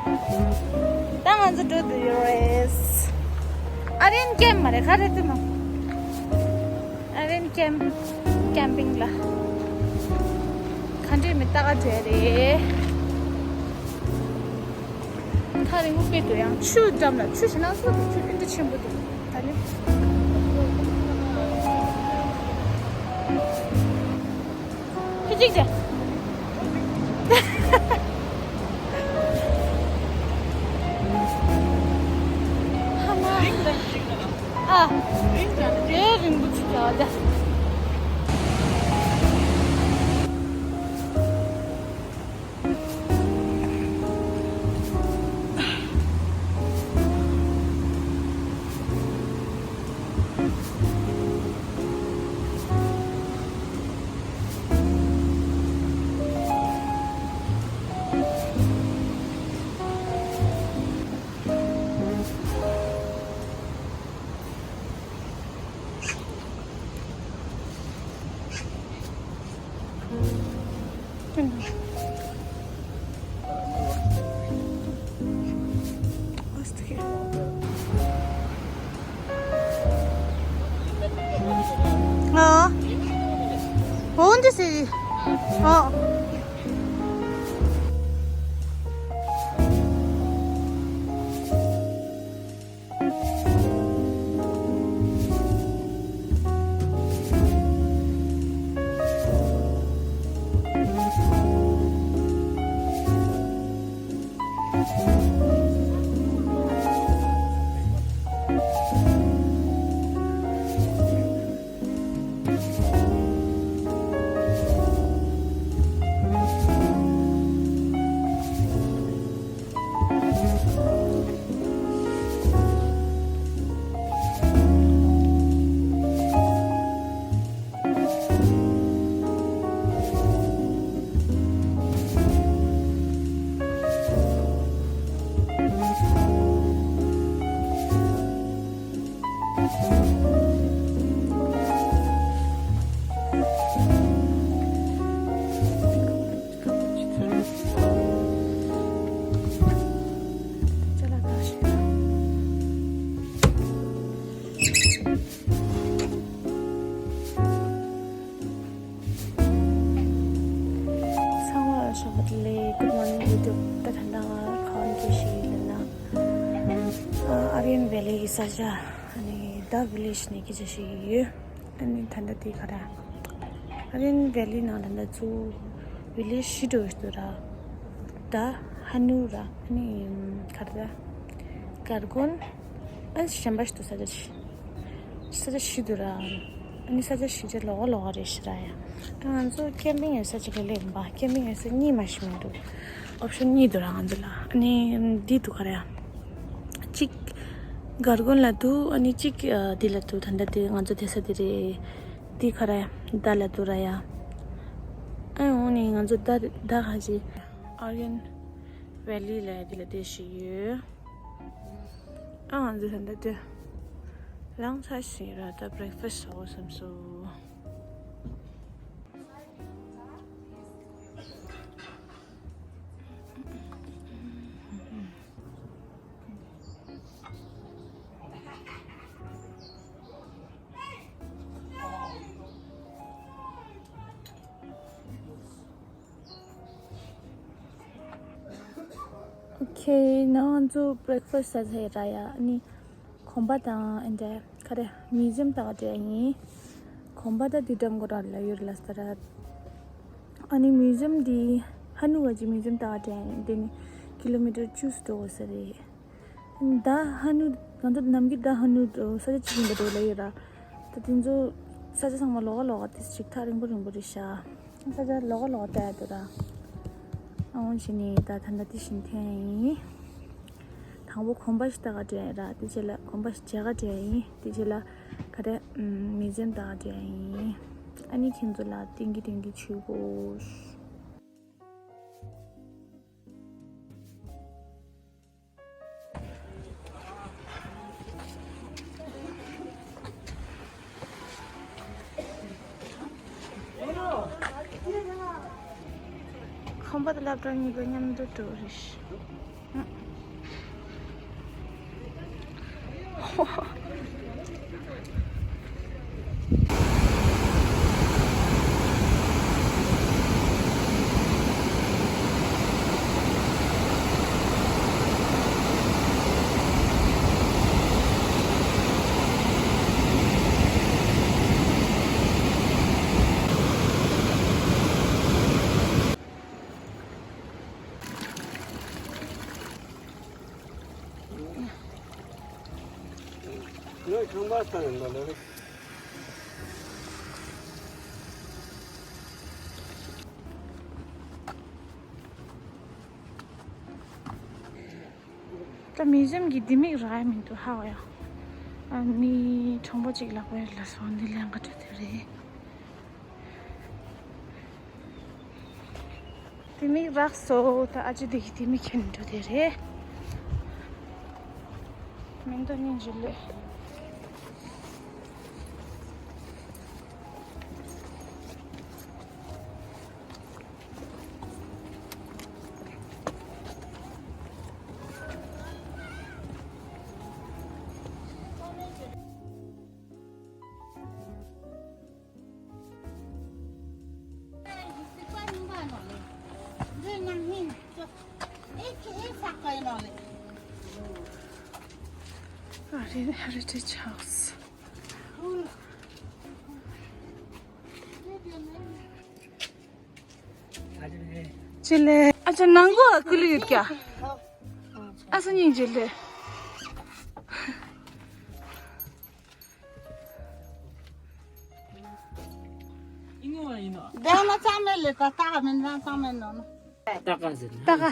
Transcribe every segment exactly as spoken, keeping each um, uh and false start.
ད་ང་ཚོ་འགྲོ་འདོད་ཡོད་རེད། ཨ་རན་ཀེམ་མ་རེད། ག་རེ་འདུག་ནོ། ཨ་རན་ཀེམ། ཀེམ་པིང་ལ། ག་འདྲས་མི་ལྟ་ག་འདྲས་རེད། ཐག་རིང་པོ་དཔེ་འདུག་ཡང་ཆུ་འགྲམ་ལ་ཆུ་ཞེ་ན་སོ་འདུག་ཆུ་ཨིན་འདྲ་ཆེན་པོ་འདུག་ད་ནི། ཁྱི་གཅིག་བྱས། ཨ། དེ་རིང་པོ་ཅིག་ཡོད་དེ། اه. هو انت سيدي. اه. ཚང་མ་ལ་ཞོགས་པ་བདེ་ལེགས། Good morning YouTube། ད་ད་ལྟ་ང་ག་བ་འགྲོ་ཞིག་ཡིན་ལབ་ན། ཨ་རན་ཝེ་ལི་གི་ས་ཆ། ཨ་ནི་The Village ནས་སྐད་ཆ་བཤད་ཀྱི་ཡོད། ཨ་ནི་ད་ལྟ་དེ་ག་རེ། ཨ་རན་ཝེ་ལི་ནང་ད་ལྟ་ཚུར་ཝི་ལེཇ་བཞི་འགྲོ་གི་འདུག་ར། The Hanu ར། ཨ་ནི་ག་རེ་ད། གར་གོན། ཨ་གཞན་པ་ཞིག་འདུག་ས་ཆ་བཞི། ས་ཆ་བཞི་འདུག་ར། ཨ་ནི་ས་ཆ་བཞི་ཆ་ལོགས་ཀ་ལོགས་ཀ་རེད་ཤག་ར་ཡ། ད་ང་ཚོ་ཀེམ་པིང་ཡོད་ས་ཅིག་ལ་སླེབས་པ། ཀེམ་པིང་ཡོད་ས་གཉིས་མ་གཏོགས་མི་འདུག་ཨོབ་ཤན་གཉིས་འདུག་ར་ང་ཚོ་ལ། ཨ་ནི་འདི་འདུག་ག་ར་ཡ། གཅིག་གར་གོན་ལ་འདུག་ཨ་ནི་གཅིག་ཨ་འདི་ལ་འདུག་ད་ལྟ་དེ་ང་ཚོ་བསྡད་ས་དེ་རེད། འདི་ག་ར་ཡ། The ལ་འདུག་ར་ཡ། ཨ་འོ་ནི་ང་ཚོ་The The ག་ཅི། ཨ་རན་ཝེ་ལི་ལ་འདི་ལ་བསྡད་བཞིན་ཡོད། ཨ་ང་ཚོ་ད་ལྟ་དེ་ལངས་ཚར་ཞིག་ར། ད་བྷི་རེག་ཕ་སི་ཟ་དགོས་བསམ་སོང་། ཨོ་ཁེ། ང་ཚོ་བྷི་རེག་ཕ་སི་ཟ་ཚར་ཡོད་ར་ཡ། ཨ་ནི་གོམ་པ་དང་ཨ་འདྲ་ག་རེ་མིའུ་ཛི་ཡམ་ལྟ་ག་འགྲོ་ཡ་ཡིན། གོམ་པ་ད་དུས་འགྲམ་གོ་ར་ལ་ཡོད་ལ་ས་ར། ཨ་ནི་མིའུ་ཛི་ཡམ་འདི་ཧ་ནུ་བ་ཅི་མིའུ་ཛི་ཡམ་ལྟ་ག་འགྲོ་ཡ་ཡིན། དེ་ནི་ཀི་ལོ་མི་ཊར་བཅུ་འགྲོ་དགོས་ས་རེད། The Hanu། ང་ཚོ་ནམ་རྒྱུན་The Hanu ས་ཆ་གཅིག་ཡིན་པ་འདྲ་ལབ་ཡོད་ར། ད་དེ་ཚོ་ས་ཆ་ཚང་མ་ལོགས་ཀ་ལོགས་ཀ་དེ་ཅིག་ཐག་རིང་པོ་རིང་པོ་རེད་ཤག་ས་ཆ་ལོགས་ཀ་ལོགས་ཀ་བལྟ་ཡ་འདུག་ར། ཨ་འོ་བྱས་ནས་ད་ད་ལྟ་དེ་བཞིན་འཐེན་ཡིན། དང་པོ་གོམ་པ་ཞིག་ལྟ་ག་འགྲོ་ཡ་ར། དེ་རྗེས་ལ་གོམ་པ་ཞིག་མཇལ་ག་འགྲོ་ཡ་ཡིན། དེ་རྗེས་ལ་ག་རེ་མིའུ་ཛི་ཡམ་ལྟ་ག་འགྲོ་ཡ་ཡིན། ཨ་ནི་ཁྱེད་ཚོ་ལ་ཏིང་གི་ཏིང་གི་ཆུ་བོ། ཁོམ་པ་དང་སློབ་གྲྭ་གཉིས་པོ་མཉམ་དུ་འགྲོ་རེད། ད་མིའུ་ཛིམ་གྱི་ལྡེ་མིག་རག་ཡ་མི་འདུག་ཧ་གོ་ཡ། ཨ་ནི་གྲོང་པ་གཅིག་ལ་བར་ལ་སོང་། འདི་ལན་ག་འགྲོ་དེ་རེད། ལྡེ་མིག་རག་སོང་། ད་ཨ་ཅེ་འདི་གི་ལྡེ་མིག་ཁྱེར་ནས་འགྲོ་དེ་རེད། མི་འདུག་སྙིང་རྗེ་ལོས། Heritage House. ཅི་ལེ། ཨ་ཅག་ནང་གོ་ཀུ་ལི་ཡོད་ཀྱ། ཨ་སང་ཉིན་ཅི་ལེ། འདི་ན་ཚང་མེད་ལེ། ད་ཏག་མིན་ན་ཚང་མེད་ནོ་ན། ཏག་ཟེར་ན། ཏག་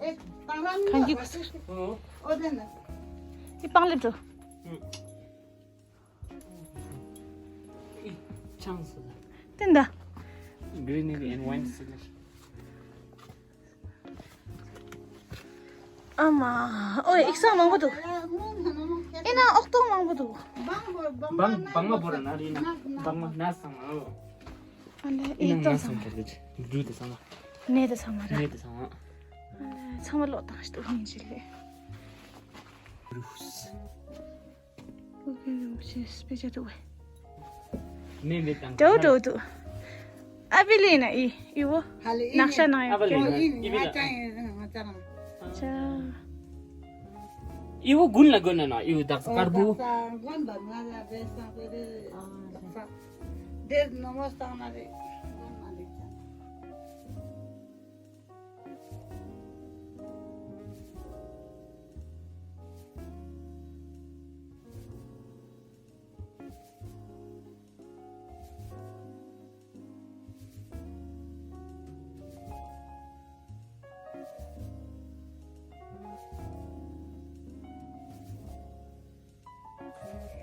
ཨི་སྤང་ལེབ་འགྲོ། ཆང་སོ། དེ་འདྲ། Greenery and wine cellar. ཨ་མ། ཨོ་ཡིག་ཚང་མང་པོ་འདུག་ཨེ་ན་ཨོག་ཏོག་མང་པོ་འདུག་བང་བང་མ་བོར་ན་རི་ན་བང་མ་ན་སང་ཨོ། ཨ་ལེ་ཨེ་ཏོ་ན་སང་མ་རེད། འབྲུ་དེ་ཚང་མ། ནས་དེ་ཚང་མ་རེད། ནས་དེ་ཚང་མ། ཨ་ལེ་ཚང་མ་ལོག་བཏང་ཞིག་འདུག་ཡིན་ཞིག་ལེ། རུས། ཨོ་ཀེ་རུས་ཤེས་དཔེ་ཆ་འདུག་བས། མེ་མེ་དང་། འགྲོ་འགྲོ་འདུག་ཨ་བི་ལི་ན་ཨི་ཨི་བོ། ཧ་ལེ་ཨི་ནག་ཤ་ནང་ཡོད་ཨ་བི་ལི་ཀྱང་ན་ཨི་བི་ལ། ང་ཅང་ཡོད་ང་ཅང་། ཅ། ཨི་བོ་དགུན་ལ་དགོན་ན་ན་ཨི་བོ་དག་ས་དཀར་པོ། དག་ས་དགོན་པ་ང་ལ་བེ་སང་བེ་རེ་དག་ས་དེར་ནོ་མོ་སང་ན་རེ་དགོན་ན་རེ་ཅང་།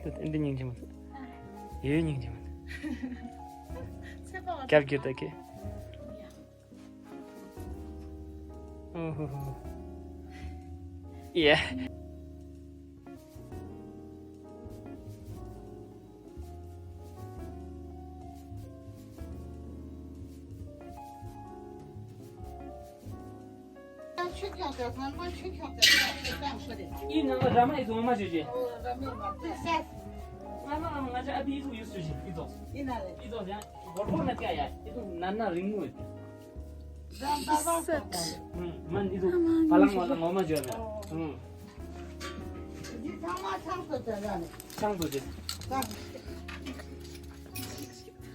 ད་ཨེ་འདི་སྙིང་རྗེ་མ་འདུག་ཡོད་སྙིང་རྗེ་མ་འདུག་སྐྱབས་རྒྱུ་ད་ཀེ། ཨོ་ཧོ་ཧོ། ཡེ། ཆུ་ཁྱོག་དེ་སྔོན་མ་ཆུ་ཁྱོག་དེ་ཁྱོག་དེ་ཀྱང་ཤི་རེད། ཨི་ནང་ལ་ར་མ་ཨི་ཚོ་ངོ་མ་ཞུ་ཞེ། ཨོ་ར་མ་མ་དེ་ཤ། ང་མ་ང་ང་ཅག་ཨ་བི་ཨི་ཚོ་ཡུ་སུ་ཞེ་ཨི་ཚོ། ཨི་ན་རེད། ཨི་ཚོ་ཡང་སྒོར་སྒོར་ན་ཀ་ཡ་ཨི་ཚོ་ན་ན་རིང་མོ་ཡོད། ཟ་ད་ཟ་ཟ་ད། ཨུ་མ་ཨི་ཚོ་ཕ་ལང་ངོ་ལ་ངོ་མ་ཞུ་ཡ་མེད། ཨུ། འདི་ཚང་མ་ཆང་ཚོ་ཅག་ཡ་ནི། ཆང་ཚོ་ཅག་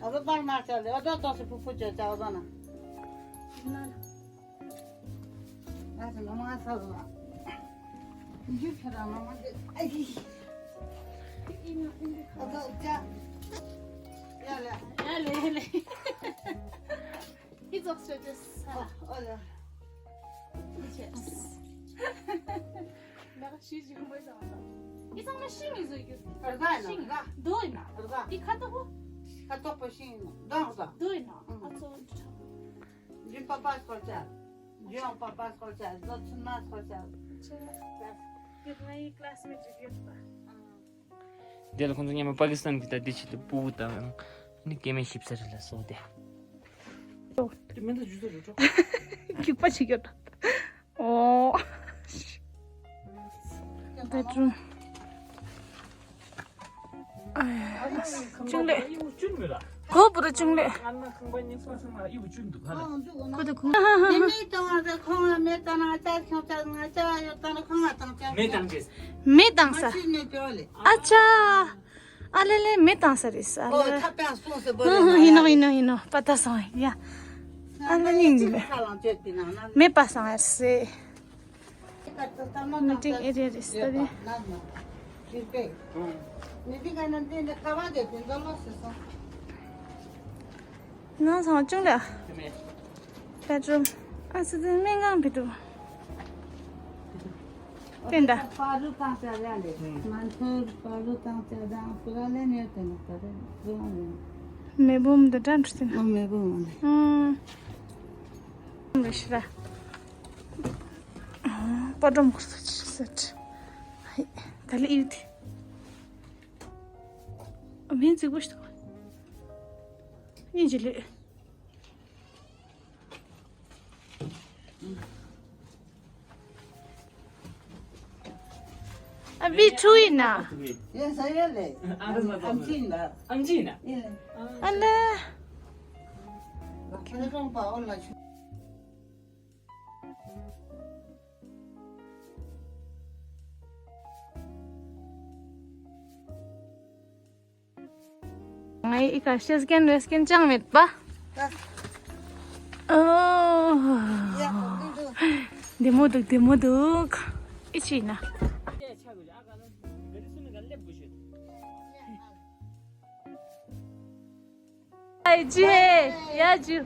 ཨ་ཟོ་པར་མ་ཆག་ལེ། ཨོ་ད་ཏོག་ཙམ་ཕུ་ཕུ་ཅོ་ཅག་ཨོ་ན། ང་ཚོ་ནོ་མ་ས་ལ། འཇུ་ཁྱེད་རང་ནོ་མ་ཨ་ཡི། ཨོ་ད་ཅག་ཡ་ལེ། ཡ་ལེ་ལེ། ཨི་ཙོག་ཤོད་ཅེས། ཨོ་ལེ། ཨི་ཅེས། ཤིང་ཞིག་མོས་ཙང་ཙང་། འདི་ཚང་མ་ཤིང་ཡིན་བཟོ་རྒྱུ། ར་ས་ཡིན་ན་ཤིང་ར། རྡོ་ཡིན་ན། ར་ས། འདི་ཁ་དོག་པོ། ཁ་དོག་པོ་ཤིང་ཡིན་ན་རྡོ་ར་ས། རྡོ་ཡིན་ན། ཨ་ཙོ། འཇུ་པ་པ་སྐོར་ཆ། འཇུ་ཡང་པ་པ་སྐོར་ཆ། རྡོ་ཆུན་མ་སྐོར་ཆ། ཁྱེད་ང་ཡི་ཀླ་སི་མེ་ཊི་ཡོད་པ། དེ་ལ་ཁོང་ཚོ་མཉམ་པ་པ་ཀི་སི་ཐན་གྱི་ད་འདི་ཆེད་དུ་སྤུ་གུ་དང་ནི་སྐྱེ་དམན་ཞིབ་ས་རེད་ལ་སོགས་ཏེ། དེ་མེ་མདའ་འཇུ་ས་རེད་འགྲོ། སྐྱུག་པ་ཆེ་གྱུར། ཨོ། བེད་རུམ། ཅུང་ལེ། གོ་བུ་རུ་ཅུང་ལེ། ཁོ་ད་ཁུང་། མེ་མེ་བཏང་བ་ཁོང་ལ་མེ་བཏང་ན་ཅག་ཁྱོད་ཅག་ང་ཅག་ཡོད་བཏང་ན་ཁོང་ང་བཏང་ཅག་མེ་བཏང་ཅེས། མེ་བཏང་ས། ཨ་ཅག་ཨ་ལེ་ལེ་མེ་བཏང་ས་རེད་ས། ཨ་ལེ། ཧ་ཧ་ཡིན་ནོ་ཡིན་ནོ་ཡིན་ནོ་པ་ད་སོང་ཡ། ཨ་ལེ་ཡིན་གི་མེ། མེ་པ་སང་ཨ་སེ། མི་ཏིང་ཨེ་རི་ཡ་རེད་ས་རེད། ནང་སང་ཅུང་ལ། བེད་རུམ། ཨ་སི་ཏི་སྨན་ཁང་བེད་རུམ། དེ་འདྲ། མེ་བུམ་འདི་འདྲ་འདྲ་ཟིན། མེ་བུམ། ཨུམ། རེད་ཤི་ར། པ་ཏྲོམ་ཁུར་ཚོ་ཆི་སེ་ད་ལི་ཡུ་དི། མིན་ཙིག་པོ་ཞིག་འདུག་ཨིན་ཇི་ལི། ཨ་བི་ཆུ་ཡིན་ན། ཡིན་ས་ཡོད་ལེ། ཨམ་ཆི་ཡིན་ད། ཨམ་ཆི་ཡིན་ན། ཡིན་ལེ། ཨ་ལེ། ཁྱེད་རང་པ་ཨོ་ལ་ཆུ། ང་ཡི་ཨི་ཀ་ཤེས་མཁན་རེས་མཁན་ཅང་མེད་པ། ཨོ། བདེ་མོ་འདུག་བདེ་མོ་འདུག་ཨི་ཆི་ཡིན་ན། ཨའི་ཇི་ཧེ་ཡ་ཇུ།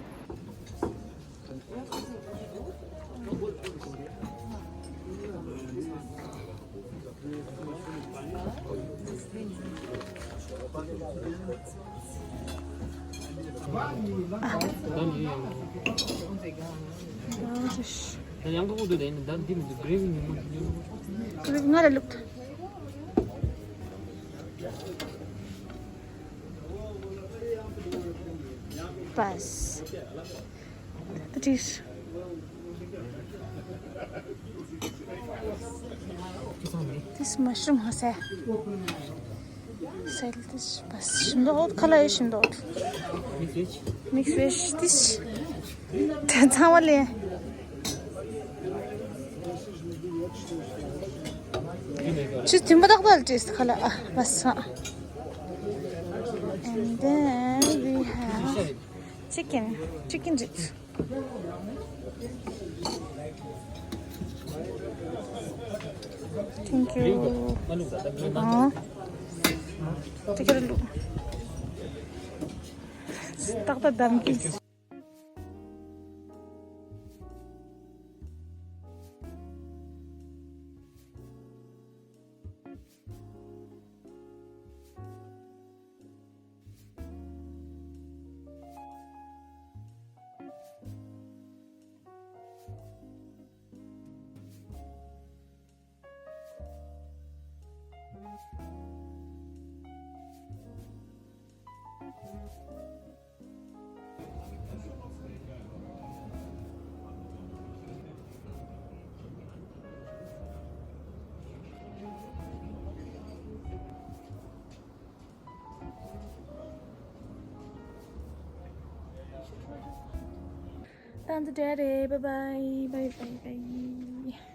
ང་ལ་ལུག་པས། ཏྲིས། ཏིས་མ་ཤུམ་ཧ་སེ། སེལ་ཏིས་པས་ཤིན་ཏུ་ཨོད་ཁ་ལ་ཡེ་ཤིན་ཏུ་ཨོད། མིག་སི་བེ་ཤི་ཏིས། ད་ཚང་མ་ལས། ཆུ་ཐིམ་པ་ཏག་ཏག་ཅེས་ཁ་ལ་ཨ་བ་ས། And then we have chicken. Chicken ཅིག Thank you. ཨ། ཏི་ཀར་ལུ། ཏག་ཏག་དམ་གི། ད་འདི་འདྲ་རེད། Bye bye, bye bye, bye.